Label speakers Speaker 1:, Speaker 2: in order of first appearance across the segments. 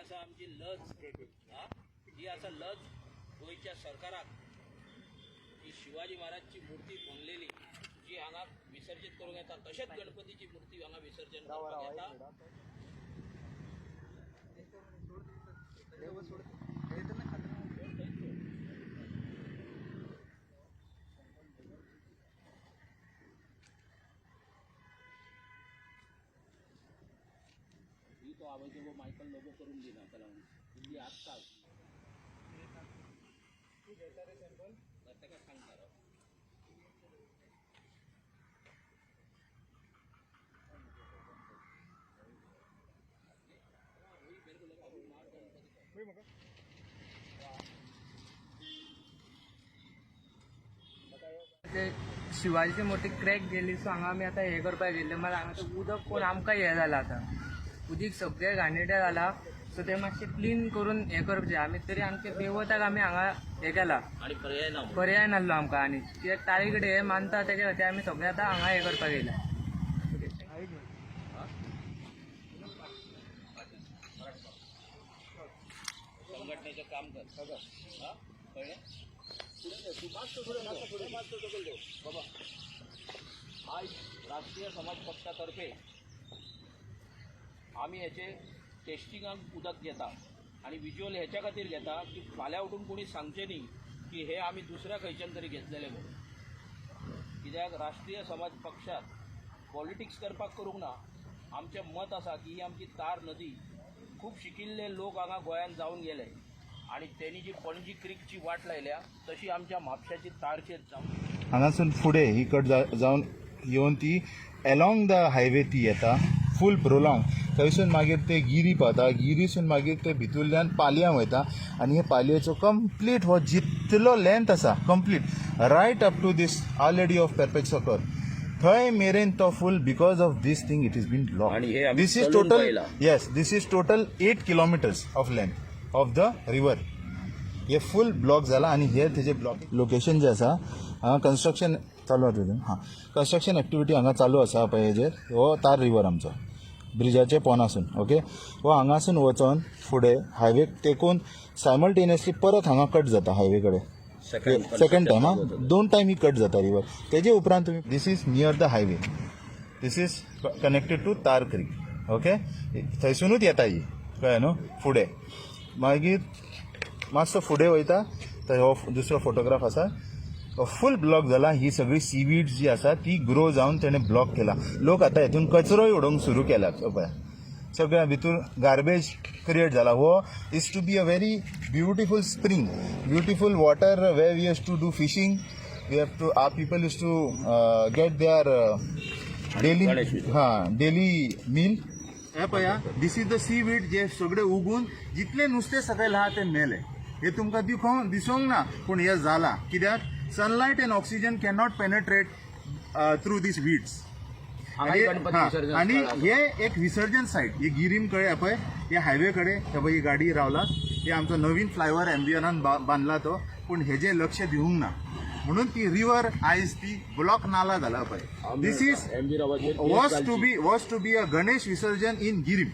Speaker 1: आसा आमची लज. हा, ही आसा लज गोंयच्या सरकाराक की शिवाजी महाराजची मूर्ती भंगलेली जी हांगा विसर्जीत करूंक येता, तशेंच गणपतीची मूर्ती हांगा विसर्जन करपाक येता. ही तो आवयचो वो मायकल लोबो करून दिना त्याला इल्ली आजकाल ताका सांगता राव.
Speaker 2: ते शिवाजीची मूर्ती क्रॅक गेली, सो हांगा आमी आतां हें करपाक गेल्ले. मागीर हांगा तें उदक पळोवन आमकां हें जालां, आतां उदीक सगळें घाणेरडें जालां. सो तें मातशें क्लीन करून हें करचें. आमी तरी आमच्या देवताक आमी हांगा हें केलां.
Speaker 1: आणि पर्याय ना म्हणून.
Speaker 2: पर्याय नासलो आमकां आनी कित्याक तारी कडेन हें मानता तेच्या खातीर आमी सगळे आतां हांगा हें करपाक येयला.
Speaker 1: संघटनेचं काम कर सगळं. हा, कळ्ळें? फुडें दे, तूं मातसो फुडें, मातसो फुडें, मातसो सकयल देंव बाबा. आयज राष्ट्रीय समाज पक्षातर्फे आमी हेचे टेस्टिंगाक उदक घेता आनी विज्युअल हेच्या खातीर घेता की फाल्यां उठून कोणी सांगचें न्ही की हे आमी दुसऱ्या खंयच्यान तरी घेतलेले म्हणून. कित्याक राष्ट्रीय समाज पक्षात पॉलिटिक्स करपाक करूंक ना. आमचें मत आसा की ही आमची तार नदी, खूब शिकिल्ले लोक हांगा गोंयांत जावन गेले आनी तेणी जी पणजी क्रिकची वाट लायल्या तशी आमच्या म्हापशाची तारचेर जावन
Speaker 3: हांगासून फुडें ही कट जावन येवन ती एलॉंग the highway ती येता फूल प्रोलॉंग. थंयसून मागीर ते गिरी पावता, गिरीसून मागीर ते भितूरल्यान पालयां वयता आनी हे पालयेचो कंप्लीट हो जितलो लेंथ आसा complete right up to this Our Lady of Perpetual Succour थंय मेरेन तो full because of this thing it is been block.
Speaker 1: आणि हे आमी
Speaker 3: this is
Speaker 1: चलून
Speaker 3: टोटल
Speaker 1: पळयलां.
Speaker 3: Yes, this is total 8 kilometers of length of the river. हे फूल block जाला आनी हे तेजे ब्लॉक लोकेशन जे आसा हांगा कन्स्ट्रक्शन चालू आसा तितून. हां, कन्स्ट्रक्शन एक्टिविटी हांगा चालू आसा पळय. हेजेर हो तार रिवर आमचो ब्रिजाचे पोनासून, ओके, हो हांगासून वचोन फुडें हायवेक तेकून सायमल्टेनियसली परत हांगा कट जाता हायवे कडेन. सेकंड टायम, हा, दोन टायम ही कट जाता रिवर. तेजे उपरांत तुमी this is near the highway, this is connected to Tar creek, okay. थंयसुनूच येता ही, कळ्ळें न्हू. फुडें मागीर मातसो फुडें वयता तर हो दुसरो फोटोग्राफ आसा. फूल ब्लॉक जाला. ही सगळी सीवीड जी आसा ती ग्रो जावन तेणें ब्लॉक केला. लोक आतां हेतून कचरोय उडोवंक सुरू केला. पळय, सगळ्या भितूर गार्बेज क्रिएट जाला. हो is to be a very beautiful spring, beautiful water way we has to do fishing, we have to our people is to get their daily
Speaker 1: Ganesh विसर्जन.
Speaker 3: हां, डेली मील. हे पळया, this is the seaweed जे सगळे उगून जितले नुस्तें सकयल आहा ते मेले. हे तुमकां दिसोंक ना, पूण हे जाला कित्याक sunlight and oxygen cannot penetrate through these weeds.
Speaker 1: हांगाय गणपती विसर्जन
Speaker 3: आणि
Speaker 1: स्थळ आसा.
Speaker 3: हे एक विसर्जन सायट हे गिरीम कडेन पळय, हे हायवे कडेन हे पळय ही गाडी रावला. हे आमचो नवीन फ्लायओवर एमबीआरान बांदला तो, पूण हेजें लक्ष दिवंक ना म्हणून ती रिवर आयज ती ब्लॉक नाला जाला पळय. This is
Speaker 1: MB रावाचेर
Speaker 3: was to be was to be a Ganesh Visarjan in Guirim,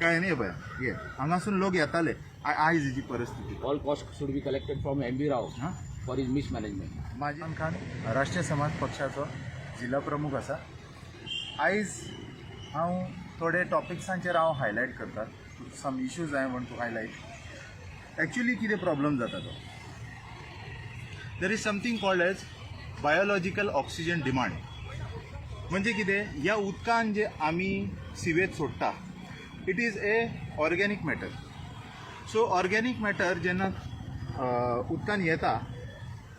Speaker 3: कळ्ळें न्ही. पळय, हे हांगासून लोक येताले. आयज हेजी परिस्थिती.
Speaker 1: All cost should be collected from M V Rao
Speaker 3: हां?
Speaker 1: For his mismanagement.
Speaker 3: माझी खान, राष्ट्रीय समाज पक्षाचो जिल्हा प्रमुख आसा. आयज हांव थोडे टॉपिक्सांचेर हांव हायलायट करता. Some issues I want to highlight. Actually कितें प्रॉब्लम जाता तो, there is something called as biological oxygen demand. म्हणजे कितें, ह्या उदकान जे आमी सिवेज सोडटा, it is a organic matter. So organic matter जेन्ना उदकान येता,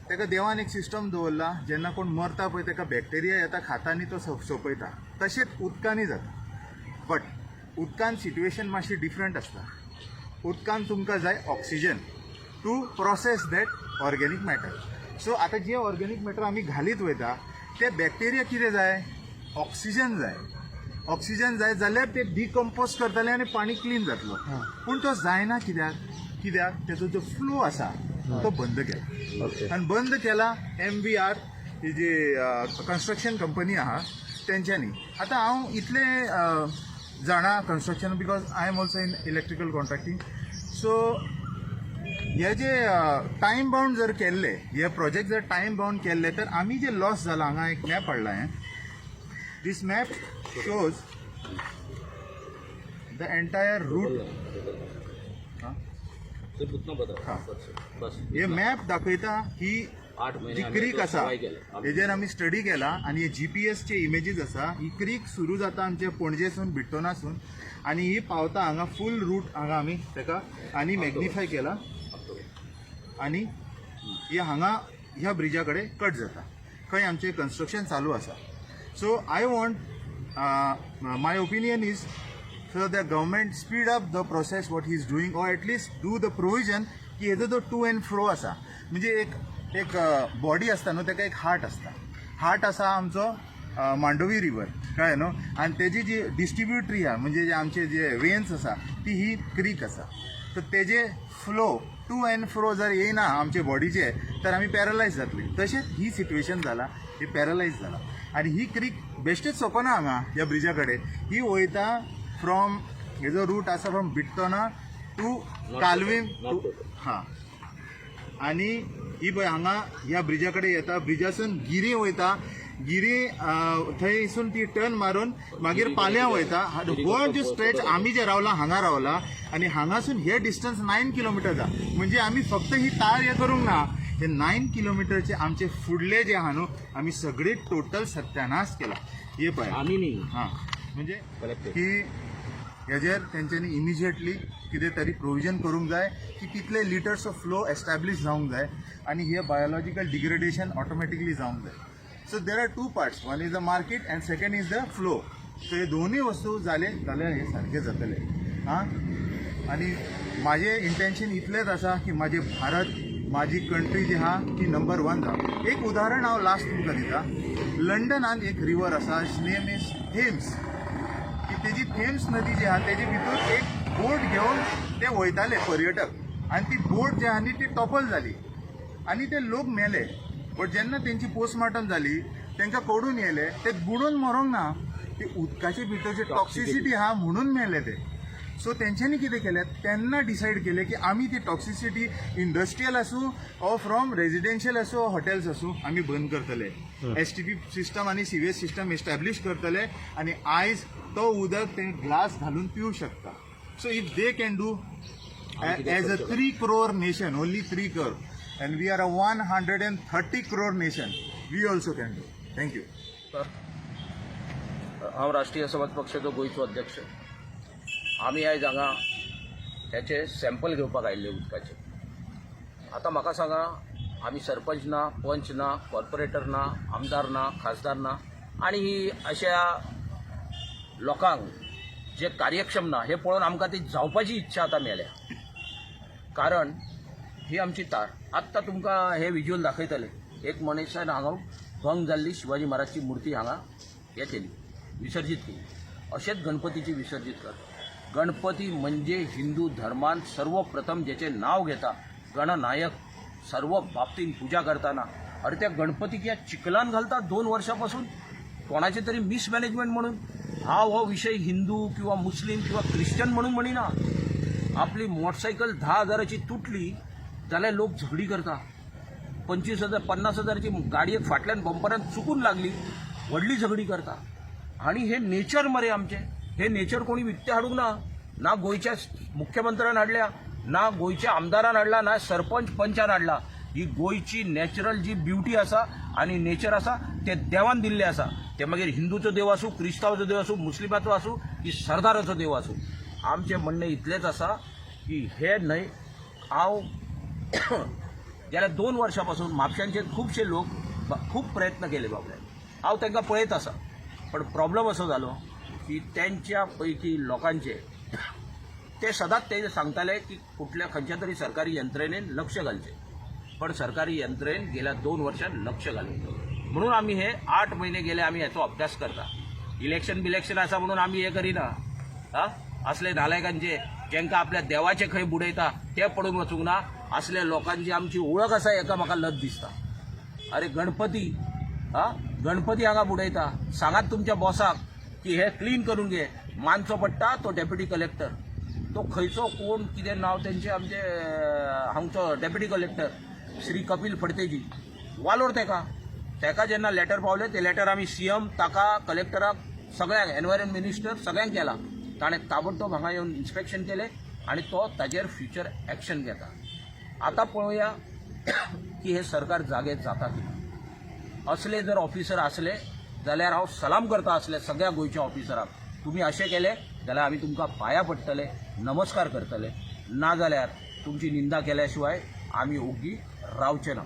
Speaker 3: ताका देवान एक सिस्टम दवरला, जेन्ना कोण मरता पळय ताका बॅक्टेरिया येता, खाता आनी तो सोंपयता. तशेंच उदकानूय जाता, बट उदकान सिट्युएशन मातशी डिफरंट आसता. उदकान तुमकां जाय oxygen to process that organic matter. So आतां जे ऑर्गेनीक मॅटर आमी घालीत वयता ते बॅक्टेरिया कितें जाय, ऑक्सिजन जाय. ऑक्सिजन जाय जाल्यार ते डिकम्पोज करतले आनी पाणी क्लीन जातलो. पूण तो जायना कित्याक? कित्याक तेजो जो फ्लो आसा तो बंद केला आनी बंद केला एमबीआर ही जी कन्स्ट्रक्शन कंपनी आहा तेंच्यांनी. आतां हांव इतलें जाणा construction because I am also in electrical contracting. So हे जे टायम बाउंड जर केल्ले, हे प्रोजेक्ट जर टायम बाउंड केल्ले तर आमी जे लॉस जाला, हांगा एक मॅप हाडला हांवें. This map shows the entire route.
Speaker 1: सिर्फ उतना बताओ.
Speaker 3: हा.
Speaker 1: बस बस.
Speaker 3: हे मॅप दाखयता ही
Speaker 1: 8 म्हयने
Speaker 3: जी
Speaker 1: आमी
Speaker 3: क्रीक
Speaker 1: तो
Speaker 3: आसा,
Speaker 1: सवाय केले.
Speaker 3: हेजेर आमी स्टडी केला आनी हे जीपीएसचे इमेजीस आसा. ही क्रीक सुरू जाता आमचे पणजेसून, बिट्टोनासून, आनी ही पावता हांगा. फूल रूट हांगा आमी ताका आनी मॅग्निफाय केला आनी ही हांगा ह्या ब्रिजा कडेन कट जाता, खंय आमचें कन्स्ट्रक्शन चालू आसा. So I want, my opinion is, so the government speed up the process what he is doing, or at least do the provision की हेजो जो टू अँड फ्रो आसा, म्हणजे एक एक बॉडी आसता न्हू, ताका एक हार्ट आसता. हार्ट आसा आमचो मांडोवी रिवर, कळ्ळें न्हू? आनी तेजी जी डिस्ट्रिब्युटरी आहा, म्हणजे जे आमचे जे वेन्स आसा, ती ही क्रीक आसा. तर तेजे फ्लो टू अँड फ्रो जर येयना आमचे बॉडीचे, तर आमी पॅरलायज जातली. तशेंच ही सिट्युएशन जाला, ही पॅरलायज जाला. आनी ही क्रीक बेश्टेच सोंपना हांगा ह्या ब्रिजा कडेन. ही वयता फ्रॉम, हेजो रूट आसा फ्रॉम बिट्टोना टू कालवीम.
Speaker 1: Not.
Speaker 3: हां, आनी ही पळय हांगा ह्या ब्रिजा कडेन येता. ब्रिजासून गिरी वयता. गिरी थंयसून ती टर्न मारून मागीर पाल्यां वयता. हो जो स्ट्रेच आमी जे रावला, हांगा रावला आनी हांगासून हे डिस्टन्स 9 किलोमिटर आसा. म्हणजे आमी फक्त ही तार हे करूंक ना, हे 9 किलोमिटरचे आमचे फुडले जे आहा न्हू, आमी सगळे टोटल सत्यानाश केला. हे पळय.
Speaker 1: आमी न्ही.
Speaker 3: हां, म्हणजे
Speaker 1: कलेक्टर.
Speaker 3: की हेजेर तेंच्यांनी इमिजिएटली कितें तरी प्रोविजन करूंक जाय की तितले लिटर्स ऑफ फ्लो एस्टॅब्लीश जावंक जाय आनी हे बायोलॉजिकल डिग्रेडेशन ऑटोमॅटिकली जावंक जाय. So there are two parts: one is the market and second is the flow. So हे दोनूय वस्तू जाले जाल्यार हे सारकें जातलें. आं, आनी म्हाजें इंटेन्शन इतलेंच आसा की म्हाजें भारत, म्हाजी कंट्री जी आहा ती नंबर वन जावं. एक उदाहरण हांव लास्ट तुमकां दिता. लंडनान एक रिवर आसा, नेम is Thames, की तेजी थेम्स नदी जी आहा, तेजे भितर एक बोट घेवन ते वयताले पर्यटक आनी ती बोट जी आहा न्ही, ती टॉपल जाली आनी ते लोक मेले. बट जेन्ना तेंची पोस्टमार्टम जाली, तांकां कडून येयले, ते बुडून मरोंक ना, ते उदकाचे भितर जे टॉक्सिसिटी आहा म्हणून मेले ते. सो तेंच्यांनी कितें केलें, तेन्ना डिसायड केलें की आमी ती टॉक्सिसिटी इंडस्ट्रियल आसूं ऑर फ्रॉम रेजिडेन्शियल आसूं, हॉटेल्स आसूं, आमी बंद करतले. एसटीपी सिस्टम आनी सिवेज सिस्टम एस्टॅब्लीश करतले आनी आयज तो उदक ते ग्लास घालून पिवू शकता. So if they can do as a 3 crore nation, only 3 crore, and we are a 130 crore nation, we also can do. Thank you.
Speaker 1: हांव राष्ट्रीय समाज पक्षाचो गोंयचो अध्यक्ष. आमी आयज हांगा हेचे सॅम्पल घेवपाक आयिल्ले उदकाचे. आतां म्हाका सांगा, आमी सरपंच ना, पंच ना, कॉर्पोरेटर ना, आमदार ना, खासदार ना आनी ही अशा लोकांक जे कार्यक्षम ना, हे पळोवन आमकां ती जावपाची इच्छा आतां मेल्या. कारण ही आमची तार आत्तां तुमकां हे विज्युअल दाखयतले. एक मनीसान हांगा भंग जाल्ली शिवाजी महाराजची मूर्ती हांगा हे केली, विसर्जीत केली. अशेंच गणपतीची विसर्जीत करता. गणपती म्हणजे हिंदू धर्मान सर्वप्रथम ज्याचे नाव घेता, गणनायक, सर्व बाबतीन पूजा करताना, अरे त्या गणपतीक ह्या चिखलान घालता 2 वर्षापासून कोणाचे तरी मिसमॅनेजमेंट म्हणून. हांव हो विशय हिंदू किंवा मुस्लीम किंवा ख्रिश्चन म्हणून म्हणिना. आपली मोटरसायकल 10 हजाराची तुटली जाल्यार लोक झगडी करता. 25 हजार, 50 हजाराची गाडयेक फाटल्यान बंपरान चुकून लागली, व्हडली झगडी करता. आणि हे नेचर मरे आमचे, हे नेचर कोणी विकते हाडूंक ना. ना गोंयच्या मुख्यमंत्र्यान हाडल्या, ना गोंयच्या आमदारान हाडला, ना सरपंच पंचान हाडला. ही गोंयची नॅचरल जी ब्युटी आसा आनी नेचर आसा, ते देवान दिल्ले आसा. ते मागीर हिंदूचो देव आसूं, क्रिस्तांवाचो देव आसूं, मुस्लिमाचो आसूं की सरदाराचो देव आसूं. आमचें म्हणणें इतलेंच आसा की हे न्हय, हांव गेल्या 2 वर्सां पासून म्हापशांचे खुबशे लोक खूब प्रयत्न केले बाबड्यांनी. हांव तांकां पळयत आसा, पण प्रॉब्लम असो जालो की त्यांच्या पैकी लोकांचे ते सदांच ते सांगताले की कुठल्या खंयच्या तरी सरकारी यंत्रणेन लक्ष घालचें, पण सरकारी यंत्रणेन गेल्या 2 वर्षात लक्ष घालूंक म्हणून आमी हे 8 म्हयने गेले आमी हेचो अभ्यास करता. इलेक्शन बिलेक्शन आसा म्हणून आमी हे करिना. हा असले नालायकांचे, जेंका आपल्या देवाचे खंय बुडयता ते पडून वचूंक ना, असल्या लोकांची आमची ओळख आसा हेका म्हाका लज दिसता. अरे गणपती, हा गणपती हांगा बुडयता. सांगात तुमच्या बॉसाक. की हे क्लीन करून घे. मानचो पडटा तो डेप्युटी कलेक्टर, तो खंयचो कोण कितें नांव तेंचे, आमचे हांगचो डेप्युटी कलेक्टर श्री कपिल फडतेजी वालोर तेका. तेका जेन्ना लेटर पावलें, ते लेटर आमी सीएम ताका, कलेक्टराक, सगळ्यांक, एनवायरमेंट मिनिस्टर, सगळ्यांक केला. ताणें ताबडतोब हांगा येवन इन्स्पेक्शन केलें आनी तो ताजेर फ्युचर एक्शन घेता. आतां पळोवया की हे सरकार जागे जाता की ना. असले जर ऑफिसर असले जाल्यार हांव सलाम करता असले सगळ्या गोंयच्या ऑफिसराक. तुमी अशें केलें जाल्यार आमी तुमकां पांयां पडटले, नमस्कार करतले. ना जाल्यार तुमची निंदा केल्या शिवाय आमी ओग्गी रावचे ना.